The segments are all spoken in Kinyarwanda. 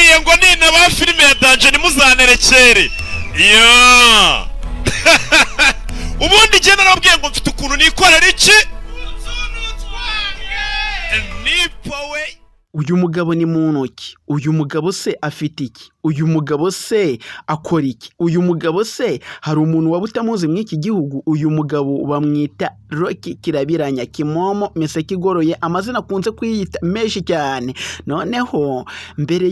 Narababwiye ngo ninaba filime ya danger ntimuzanerekere. Ya, ubundi njye narababwiye ngo mfite ukuntu nikorera iki nipowe. Uyu mugabo ni muntu ki? Uyu mugabo se afite iki? Uyu mugabo se akora iki? Uyu mugabo se hari umuntu waba utamuzi muri iki gihugu? Uyu mugabo bamwita Rocky Kirabiranya, Kimomo, Miseke Igoroye, amazina akunze kwiyita menshi cyane. Noneho mbere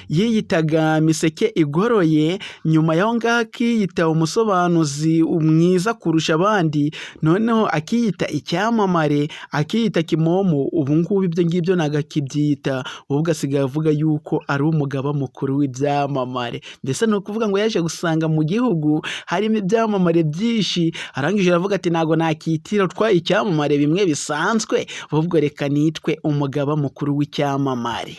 yiyitaga Miseke Igoroye, nyuma y'aho ngaho akiyita umusobanuzi mwiza kurusha abandi, noneho akiyita icyamamare, akiyita Kimomo. Ubu ngubu ibyo ngibyo ntabwo akibyiyita, ahubwo asigaye avuga yuko ari umugaba mukuru w'ibyamamare. Mbese ni ukuvuga ngo yaje gusanga mu gihugu harimo ibyamamare byinshi, arangije aravuga ati: "Ntabwo nakitira utwaye icyamamare bimwe bisanzwe, ahubwo reka nitwe umugaba mukuru w'icyamamare."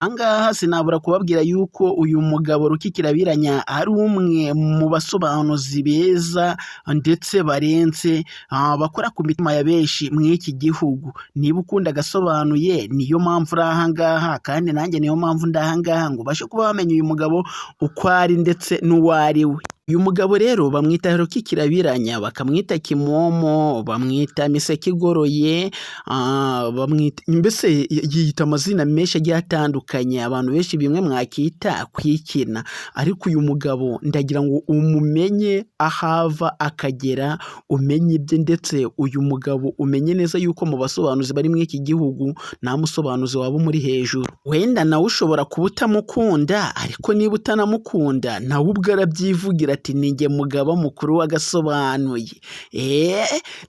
Ahangaha sinabura kubabwira yuko uyu mugabo Rocky Kirabiranya ari umwe mu basobanuzi beza ndetse barenze, bakora ku mitima ya benshi muri iki gihugu. Niba ukunda agasobanuye, niyo mpamvu uri ahangaha, kandi nanjye niyo mpamvu ndi ahangaha ngo ubashe kuba wamenya uyu mugabo uko ari ndetse n'uwo ari we. Uyu mugabo rero bamwita Rocky Kirabiranya, bakamwita Kimomo, bamwita Miseke Igoroye, bamwita, mbese yiyita amazina menshi agiye atandukanye, abantu benshi bimwe mwakita kwikina. Ariko uyu mugabo ndagira ngo umumenye aho ava akagera, umenye ibye, ndetse uyu mugabo umenye neza yuko mu basobanuzi bari muri iki gihugu nta musobanuzi waba umuri hejuru. Wenda nawe ushobora kuba utamukunda, ariko niba utanamukunda, nawe ubwo arabyivugira ati: "Ni njye mugaba mukuru w'agasobanuye,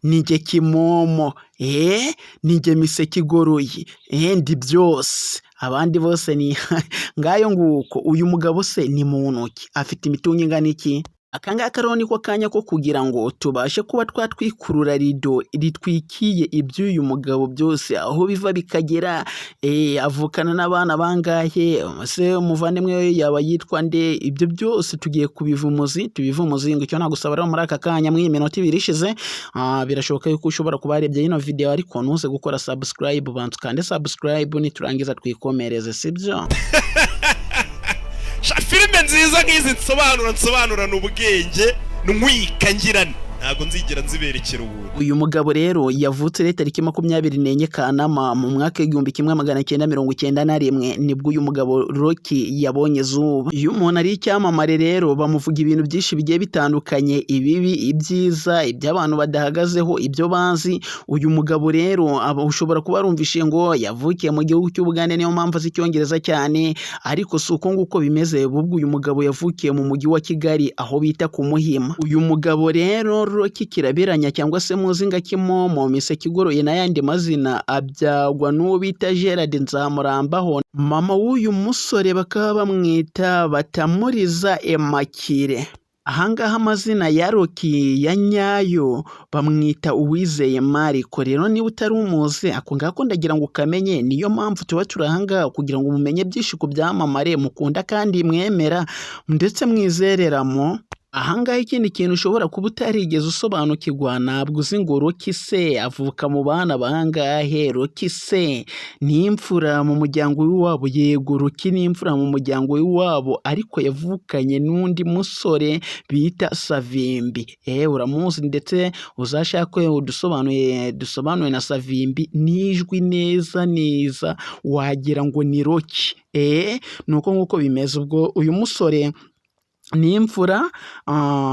ni njye Kimomo, ni njye Miseke Igoroye, ndi byose, abandi bose ni ngayo nguko." Uyu mugabo se ni muntu ki? Afite imitungo ingana iki? Aka ngaka rero niko kanya ko kugira ngo tubashe kuba twatwikurura rido ritwikiye iby'uyu mugabo byose, aho biva bikagera, avukana n'abana bangahe se? Umuvandimwe we yaba yitwa nde? Ibyo byose tugiye kubiva umuzi, tubiva umuzingo. Icyo nagusaba rero muri aka kanya, muri iyi minota 2 ishize, birashoboka yuko ushobora kuba warebye ino video ariko ntuze gukora subscribe. Banza ukande subscribe, niturangiza twikomereze, sibyo? Sha, filime nziza nk'izi nsobanurana ubwenge, ntwika ngirane, ntabwo nzigera nziberekera ubuntu. Uyu mugabo rero yavutse rero tariki 24 Kanama mu mwaka w'1991, nibwo uyu mugabo Rocky yabonye izuba. Iyo umuntu ari icyamamare rero, bamuvuga ibintu byinshi bigiye bitandukanye, ibibi, ibyiza, iby'abantu badahagazeho, ibyo bazi. Uyu mugabo rero ushobora kuba warumvishe ngo yavukiye mu gihugu cy'Ubugande, niyo mpamvu azi Icyongereza cyane, ariko si uko nguko bimeze. Ubwo uyu mugabo yavukiye mu mujyi wa Kigali, aho bita ku Muhima. Uyu mugabo rero Rocky Kirabiranya, cyangwa se muzi nka Kimomo, Miseke Igoroye n'ayandi mazina, abyagwa n'uwo bita Gerard Nzamurambaho, mama w'uyu musore bakaba bamwita Batamuriza Immaculée. Ahangaha amazina ya Rocky ya nyayo bamwita Uwizeye Mariko. Rero niba utari umuzi, ako ngako ndagira ngo ukamenye. Niyo mpamvu tuba turi ahangaha, kugira ngo mumenye byinshi ku byamamare mukunda kandi mwemera ndetse mwizereramo. Ahangaha ikindi kintu ushobora kuba utarigeze usobanukirwa, ntabwo uzi ngo Rocky se avuka mu bana bangahe? Rocky se ni imfura mu muryango w'iwabo? Yego, Rocky ni imfura mu muryango w'iwabo, ariko yavukanye n'undi musore bita Savimbi. Uramuzi, ndetse uzashake udusobanuye, dusobanuye na Savimbi n'ijwi neza neza wagira ngo ni Rocky. Ni uko nguko bimeze. Ubwo uyu musore ni imfura,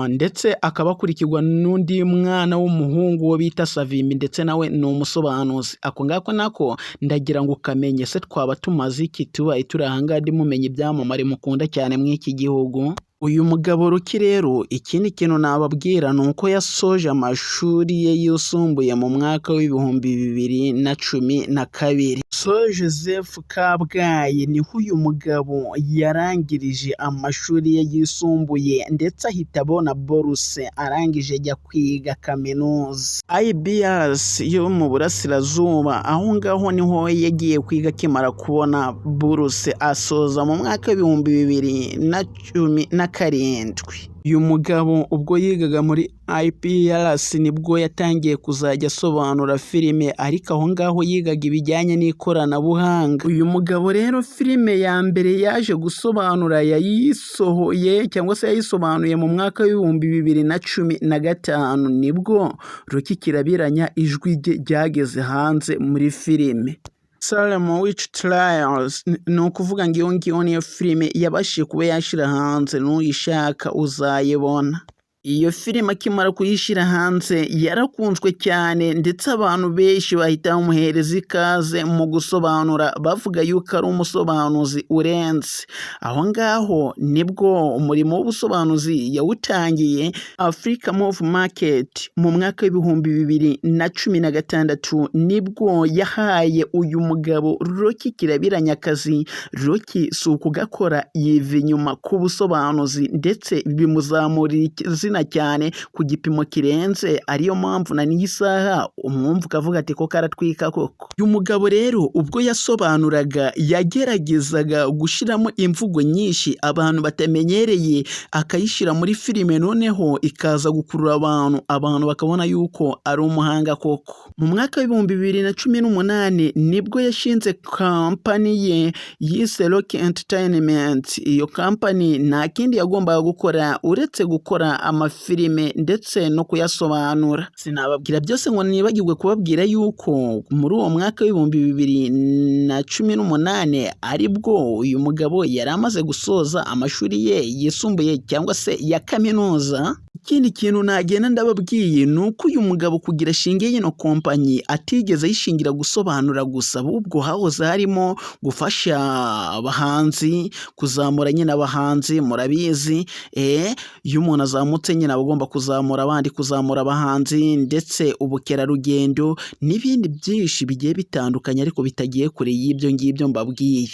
ndetse akaba akurikirwa n'undi mwana w'umuhungu wo bita Savimbi, ndetse nawe ni umusobanuzi. Ako ngako nako ndagira ngo ukamenye. Se twaba tumaze iki tubaye turi ahangaha mumenye ibyamamare mukunda cyane muri iki gihugu? Uyu mugabo Rocky rero, ikindi kintu nababwira ni uko yasoje amashuri ye yisumbuye mu mwaka w'2012. So Joseph Kabgayi niho uyu mugabo yarangirije amashuri ye yisumbuye, ndetse ahita abona buruse, arangije ajya kwiga kaminuza IPRC yo mu Burasirazuba. Aho ngaho niho yagiye kwiga akimara kubona buruse, asoza mu mwaka w'ibihumbi bibiri na cumi na 7. Uyu mugabo ubwo yigaga muri IPRC nibwo yatangiye kuzajya asobanura filime, ariko aho ngaho yigaga ibijyanye n'ikoranabuhanga. Uyu mugabo rero filime ya mbere yaje gusobanura yayisohoye cyangwa se yayisobanuye mu mwaka w'2015, nibwo Rocky Kirabiranya ijwi rye ryageze hanze muri filime. Salem Witch Trials, ni ukuvuga ngo iyo ngiyo niyo filime yabashije kuba yashyira hanze, nuyishaka uzayibona. Iyo filime akimara kuyishyira hanze yarakunzwe cyane, ndetse abantu benshi bahita bamuhereza ikaze mu gusobanura, bavuga yuko ari umusobanuzi urenze. Aho ngaho nibwo umurimo w'ubusobanuzi yawutangiye. Africa Movie Market mu mwaka w'2016 nibwo yahaye uyu mugabo Rocky Kirabiranya akazi. Rocky si ukugakora yiva inyuma ku busobanuzi, ndetse bimuzamurira izina cyane ku gipimo kirenze, ariyo mpamvu na n'iyi saha umwumva ukavuga ati: "Ko karatwika koko." Uyu mugabo rero ubwo yasobanuraga yageragezaga gushyiramo imvugo nyinshi abantu batamenyereye, akayishyira muri filime, noneho ikaza gukurura abantu, abantu bakabona yuko ari umuhanga koko. Mu mwaka w'2018 nibwo yashinze kampani ye yise Rocky Entertainment. Iyo kampani nta kindi yagombaga gukora uretse gukora amafilime ndetse no kuyasobanura. Sinababwira byose ngo nibagirwe kubabwira yuko muri uwo mwaka w'2018 aribwo uyu mugabo yari amaze gusoza amashuri ye yisumbuye cyangwa se ya kaminuza. Ikindi kintu nagenda ndababwiye ni uko uyu mugabo kugira ashinge yino kompanyi atigeze ayishingira gusobanura gusa, ahubwo hahoze harimo gufasha abahanzi, kuzamura nyine abahanzi. Murabizi, iyo umuntu azamutse nyine aba agomba kuzamura abandi, kuzamura abahanzi ndetse ubukerarugendo n'ibindi byinshi bigiye bitandukanye, ariko bitagiye kure y'ibyo ngibyo mbabwiye.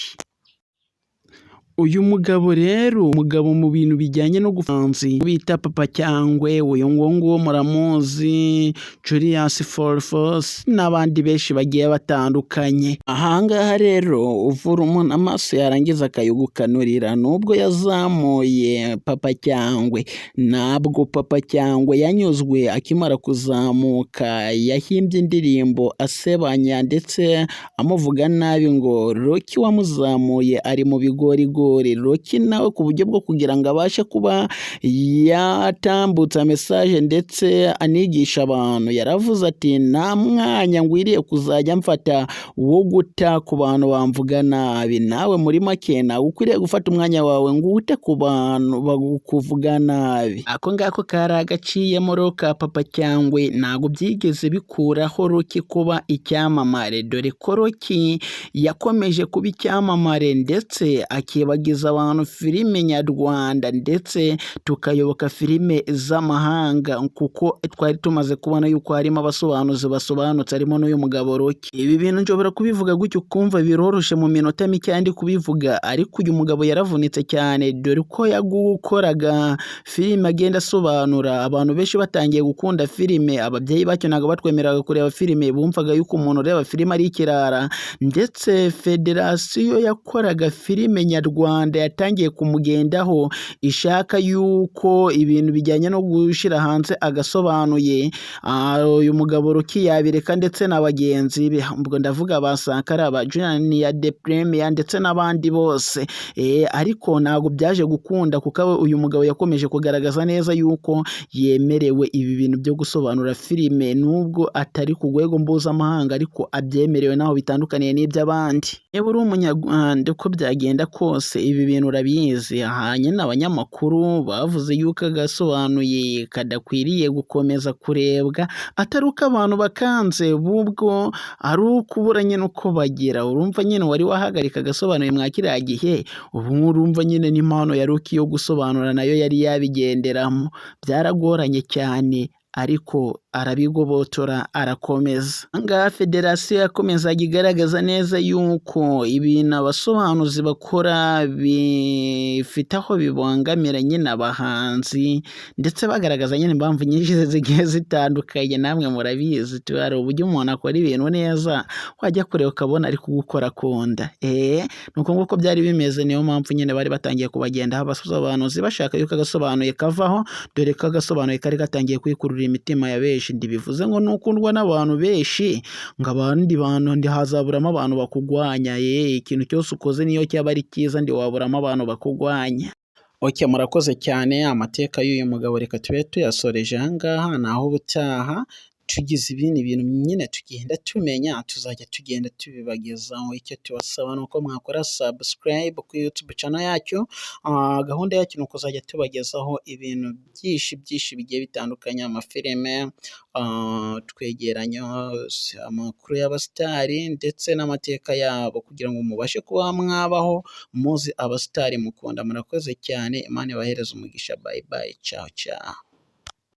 Uyu mugabo rero, umugabo mu bintu bijyanye no gufanzi bita Papa Cyangwe, uyu nguwo muramuzi, Julius Forfos n'abandi benshi bagiye batandukanye. Ahangaha rero uvura umuntu amaso yarangiza akayigukanurira. Nubwo yazamuye Papa Cyangwe, ntabwo Papa Cyangwe yanyuzwe. Akimara kuzamuka yahimbye indirimbo asebanya ndetse amuvuga nabi, ngo Rocky wamuzamuye ari mu bigorigori. Rocky nawe ku buryo bwo kugira ngo abashe kuba yatambutsa message ndetse anigisha abantu, yaravuze ati: "Nta mwanya ngwiriye kuzajya mfata wo guta ku bantu bamvuga nabi." Nawe muri make nawe ukwiriye gufata umwanya wawe ngo ute ku bantu bakuvuga nabi. Ako ngako kari agaciyemo ka Papa Cyangwe. Ntabwo byigeze bikuraho Rocky kuba icyamamare, dore ko Rocky yakomeje kuba icyamamare ndetse akibagiza abantu filime nyarwanda, ndetse tukayoboka filime z'amahanga, kuko twari tumaze kubona yuko harimo abasobanuzi basobanutse, harimo n'uyu mugabo Rocky. Ibi bintu nshobora kubivuga gutyo ukumva biroroshye mu minota mike ndi kubivuga, ariko uyu mugabo yaravunitse cyane, dore ko yagukoraga filime agenda asobanura. Abantu benshi batangiye gukunda filime, ababyeyi bacyo ntabwo batwemereraga kureba filime, bumvaga yuko umuntu ureba filime ari ikirara. Ndetse federasiyo yakoraga filime nyarwanda yatangiye kumugendaho ishaka yuko ibintu bijyanye no gushyira hanze agasobanuye uyu mugabo Rocky yabireka, ndetse na bagenzi be, ubwo ndavuga ba Sankara, ba Junior de Premier ndetse n'abandi bose. Ariko ntabwo byaje gukunda, kuko uyu mugabo yakomeje kugaragaza neza yuko yemerewe ibi bintu byo gusobanura filime, nubwo atari ku rwego mpuzamahanga ariko abyemerewe naho bitandukaniye n'iby'abandi. Niba uri umunyarwanda, uko byagenda kose ibi bintu urabizi. Hanyuma abanyamakuru bavuze yuko agasobanuye kadakwiriye gukomeza kurebwa, atari uko abantu bakanze, bubwo ari ukubura nyine uko bagira. Urumva nyine wari wahagarika agasobanuye mwa kiriya gihe, ubu urumva nyine n'impano ya Rocky yo gusobanura nayo yari yabigenderamo. Byaragoranye cyane, ariko Arabigobotora, arakomeza. Aha ngaha federasiyo yakomezaga igaragaza neza yuko ibintu abasobanuzi bakora bifite aho bibangamira nyine abahanzi, ndetse bagaragaza nyine impamvu nyinshi zigiye zitandukanye. Namwe murabizi, hari uburyo umuntu akora ibintu neza, wajya kureba ukabona ari kugukora ku nda. Ni uko nguko byari bimeze. Niyo mpamvu nyine bari batangiye kubagendaho abasobanuzi, bashaka yuko agasobanuye kavaho, dore ko agasobanuye kari gatangiye kwikururira imitima ya benshi. Ntibivuze ngo nukundwa n'abantu benshi ngo abandi bantu ntihazaburamo abantu bakugwanya. Ikintu cyose ukoze, niyo cyaba ari cyiza, ntiwaburamo abantu bakugwanya. Okay, murakoze cyane. Amateka y'uyu mugabo reka tube tuyasoreje aha ngaha, naho ubutaha tugize ibindi bintu nyine tugenda tumenya, tuzajya tugenda tubibagezaho. Icyo tubasaba ni uko mwakora subscribe kuri YouTube channel yacu. Gahunda yacu ni ukuzajya tubagezaho ibintu byinshi byinshi bigiye bitandukanye: amafilime, twegeranyo, amakuru y'abasitari ndetse n'amateka yabo, kugira ngo mubashe kuba mwabaho muzi abasitari mukunda. Murakoze cyane, Imana ibahereze umugisha. Bye bye, ciao ciao.